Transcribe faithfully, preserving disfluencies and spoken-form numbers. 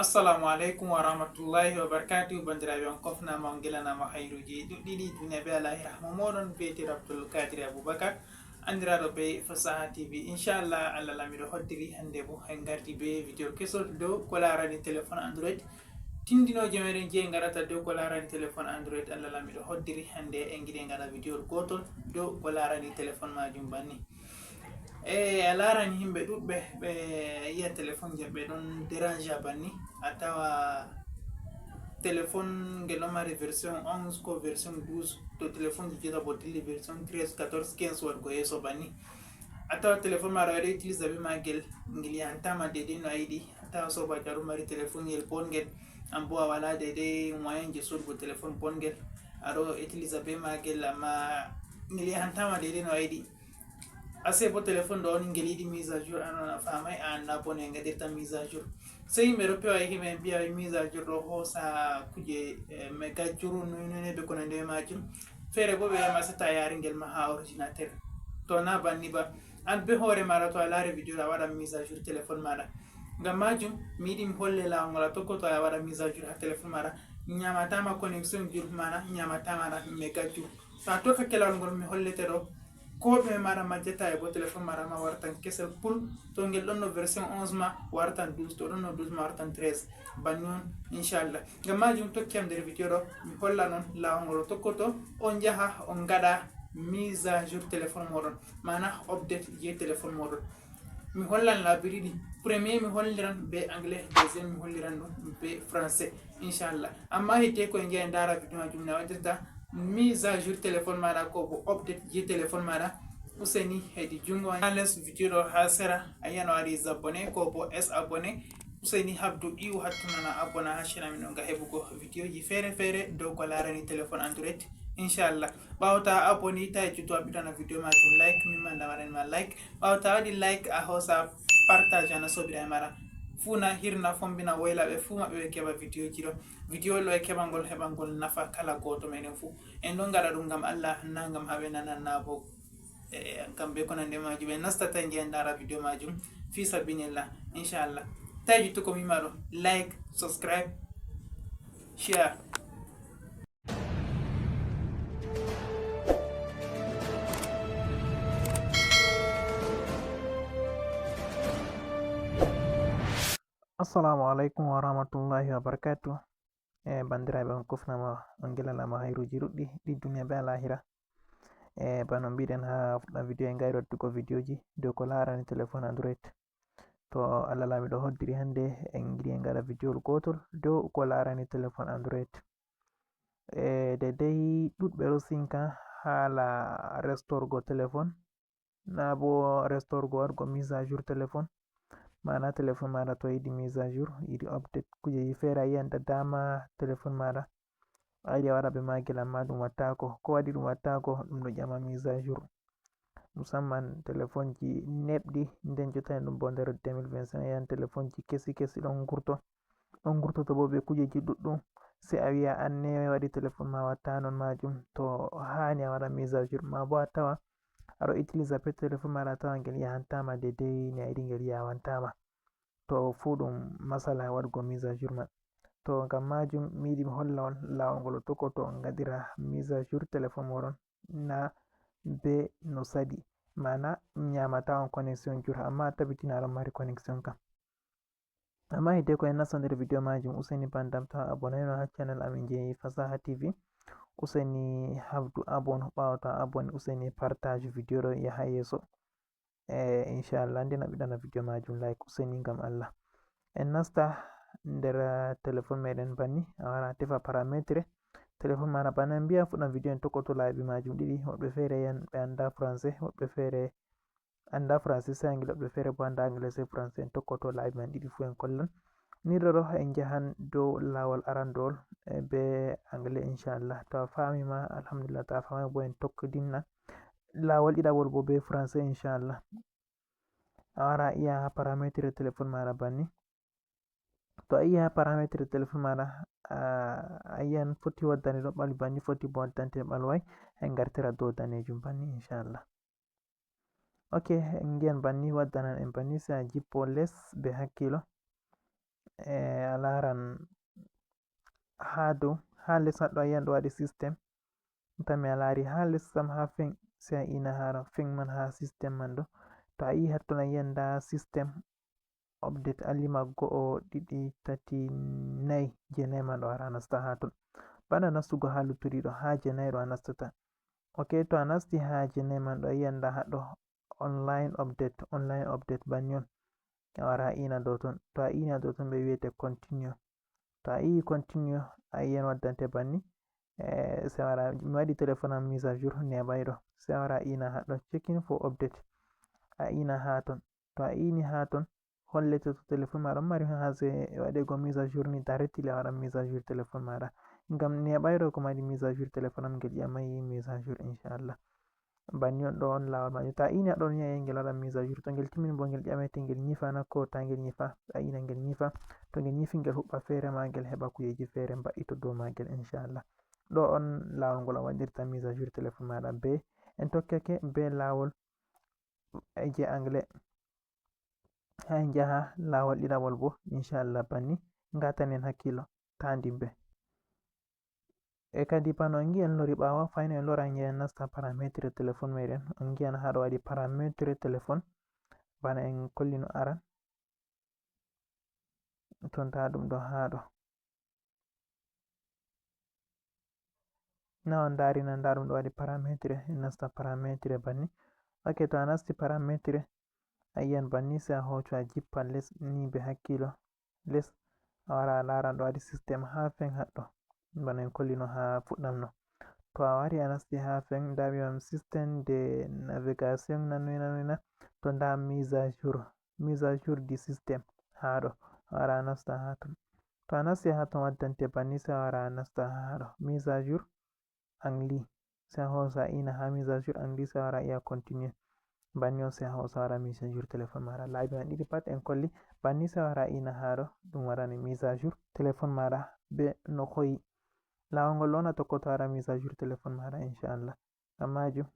Assalamu aleykum wa rahmatullahi wa barakatuh. Bandiraɓe, on kofnama, on gelanama hayruji ɗuɗɗiɗi duniya be alahira. Mo moɗon biyetee Abdul Kadir Abubakar, andiraɗo be Fasaha T V. Inchallah, Allah lamiɗo hoddiri hande bo en gardi be video kesol dow ko larani téléphone Android. Tindinoje meɗen je en gaɗata dow ko larani téléphone Android, Allah lamiɗo hoddiri hande en giɗi en gaɗa video gotol dow ko larani téléphone majum banni. E a larani himɓe ɗuɗɓe ɓe yiya téléphone je ɓe ɗon dérange banni. A tawa téléphone ngel ɗon mari version onze ko version douze, to téléphone ji jota bo dilli version treize, quatorze, quinze waɗgo yeeso banni. A tawa téléphone maɗa waɗa utilise be magel, ngel yahantama daidai no a yiɗi. A tawa sobajo aɗo mari téléphone ngel bongel, an bo a wala daidai moyen je sodugo téléphone bongel, aɗo utilise be magel amma ngel yahantama daidai no a yiɗi. Ase bo téléphone ɗo on ngel yiɗi mise à jour, an on a famai, a anda bo no en gaɗirta mise à jour. Sei yimɓe ɗo pewa e himɓe en mbiya mise à jour ɗo hosa kuje, eh, mega jour noy noy be ko nandi e majum. Feere bo ɓe wiyama setta yari ngel ma ha ordinateur. To na banni ba. An be hoore maɗa to a lari video ɗo a waɗa mise à jour téléphone maɗa. Ngam majum mi yiɗi mi holle lawol ngol a tokkoto a waɗa mise à jour ha téléphone maɗa. Nyamatama connexion jour maɗa, nyamatama mega jour. To a tokkake lawol ngol mi hollete ɗo, ko ɗume maɗa majjata e bo téléphone maɗa ma wartan kesel pul. To ngel ɗonno version onze ma wartan douze, to ɗonno douze ma wartan treize. Banni on, inchallah. Ngam majum tokki am nder video ɗo, mi hollan on lawol ngol o tokkoto, on jaha on gaɗa mise à jour téléphone moɗon, mana update je téléphone moɗon. Mi hollan laabi ɗiɗi. Premier mi holliran be anglais, deuxième mi holliran ɗum be français, inchallah. Amma hidde ko en jeya en ndara video majum na waɗirta mise à jour téléphone maɗa ko bo update je téléphone maɗa. Useni hedi jungo ha les video ɗo ha sera a yiyan o ari abonné ko bo es abonné. Useni habdu iwu hattunana abonné ha chaîne amin ɗo ngam heɓugo video ji fere fere dow ko larani téléphone Android, inchallah. Ɓawo ta abonné ta e juto a ɓiɗana video majum like, min ma ndamaran ma like. Ɓawo ta waɗi like a hosa partage ana sobiraɓe maɗa. Fu na hirna fombina woylaɓe fu maɓɓe ɓe keɓa video ji ɗo. Video ɗo e keɓangol heɓangol nafa kala goto meɗen fu. En ɗon gaɗa ɗum ngam Allah, na ngam haɓe nanan na bo, eh, ngam be ko nandi e majum. En nastata en jeya en ndara video majum fi sabilillah, inchallah. Ta e juttugo mi maɗo like, subscribe, share. Assalamu alaikum wa rahmatullahi wa barakatuh. E bandiraɓe, on kufnama, on gelanama hayruji ɗuɗɗi ɗi duniya be alahira. E bano mbiɗen ha fuɗɗa video, en gayri waddugo videoji dow ko larani téléphone Android. To Allah lamiɗo hoddiri hande en giɗi en gaɗa video gotol dow ko larani téléphone Android. E daidai ɗuɗɓe ɗo sinka hala restorgo téléphone, na bo restorgo waɗgo mise à jour téléphone. Mana téléphone maɗa to yiɗi mise à jour, yiɗi update, kujeji fere a yiyan da dama téléphone maɗa a yiɗi a waɗa be magel amma ɗum wattako. Ko waɗi ɗum wattako? Ɗum ɗo ƴama mise à jour. Musamman téléphone ji neɓɗi, nden jottani ɗum bo nder deux mille vingt-cinq, a yiyan téléphone ji kesi kesi ɗon gurto, ɗon gurtoto bo be kujeji ɗuɗɗum. Se a wiya an ne waɗi téléphone ma watta non majum, to hani a waɗa mise à jour. Ma bo a tawa aɗo utilise be téléphone maɗa a tawa ngel yahantama daidai ni a yiɗi ngel yawantama. To fu ɗum masala waɗugo mise à jour man. To ngam majum mi yiɗi mi holla on lawol ngol o tokkoto on gaɗira mise à jour téléphone moɗon na be no saɗi. Mana nyamata on connexion jour amma a tabitina aɗon mari connexion kam. Amma hidde ko en nasta nder video majum, useni bandam to a abonayno ha channel amin je Fasaha T V, useni habdu abon, ɓawo to a aboni useni partage video ɗo yaha yeso. E inchallah nden a ɓiɗana video majum like, useni ngam Allah. En nasta nder, eh, téléphone meɗen banni, a wara a tefa paramétre téléphone maɗa banni. En mbiyan fuɗɗam video en tokkoto laabi majum ɗiɗi, woɗɓe fere yan ɓe anda français, woɗɓe fere anda français se anglais, woɗɓe fere bo anda anglais se français. En tokkoto laabi man ɗiɗi fu en kollan. Ni ɗo ɗo en jahan dow lawol arandowol, eh, be anglais inchallah. To a fami ma alhamdulillah, to a famai bo en tokkidinna lawol ɗiɗawol bo be français inchallah. A wara a iya ha paramétre téléphone maɗa banni. To a iya ha paramétre téléphone maɗa, a, a yiyan foti waddani ɗo ɓalwi banni, foti bo waddante ɓalwai, en gartira dow danejum banni inchallah. Ok, en ngiyan banni waddanan en banni, se a jippo les be hakkilo. e a laaran haa dow, haa les haɗɗo a yiyan ɗo waɗi système. Tami a laari haa les sam haa fin, sey a ina haa ɗo fin man haa système man ɗo. To a yi hatton a yiyan nda système update alima go'o, ɗiɗi, tati, nayi, jeenayi man ɗo ara nasta haa ton. Bana nastugo haa luttuɗi ɗo, haa jeenayi ɗo a nastata. Ok, to a nasti haa jeenayi man ɗo a yiyan nda haɗɗo online update, online update banni on. A wara a ina dow ton. To a ina dow ton ɓe wiyete continue. To a ii continue a yiyan waddante banni. Eh, sey wara mi waɗi téléphone am mise à jour neeɓay ɗo. Sey wara a ina haɗɗo checking for update. A ina haa ton. To a ini haa ton hollete to téléphone maɗa on mari haaje waɗego mise à jour ni, directly a waɗan mise à jour téléphone maɗa. Ngam neeɓay ɗo ko mari mise à jour téléphone am ngel ƴamay mise à jour inchallah. Banni on ɗo on laawol majum. To a ini haɗɗo ni a yiyan ngel waɗan mise à jour. To ngel timmini bo ngel ƴamete ngel nyifana ko ta ngel nyifa. A ina ngel nyifa. To ngel nyifi ngel huɓɓa feere ma ngel heɓa kujeji feere mbaɗɗito dow ma ngel inchallah. Ɗo on laawol ngol a waɗirta mise à jour téléphone maɗa be en tokkake be laawol e je anglais. Haa en njaha laawol ɗiɗaɓol bo inchallah banni ngatanen hakkilo ta ndimbe. E kadi bano on ngi'an lori ɓaawo fayno en loran en nasta parametre téléphone meɗen. On ngi'an haa ɗo waɗi parametre téléphone bana en kollino aran. To nda ɗum ɗo haa ɗo. Na on ndaari na nda ɗum ɗo waɗi parametre, en nasta parametre banni. Ok, to a nasti parametre a yiyan banni sey a hooco a jippa les ni be hakkilo. Les a wara a laaran ɗo waɗi système haa fen haɗɗo. Bana en kollino haa fuɗɗam no. To a wari a nasti haa fen nda ɓe wiyam système de navigation nanoy nanoy na. To nda mise à jour, mise à jour du système haa ɗo. A wara a nasta haa ton. To a nasti haa ton waddante banni sey a wara a nasta haa ɗo. Mise à jour anglais. Sey a hoosa a ina haa mise à jour anglais sey a wara a iya continue. Banni on sey a hoosa a waɗa mise à jour téléphone maɗa. Laabi man ɗiɗi pat en kolli. Banni sey a wara a ina haa ɗo ɗum waɗane mise à jour téléphone maɗa be no hoyi. Laawol ngol ɗo on a tokkoto a waɗa mise à jour téléphone maɗa inchallah. Amma majum.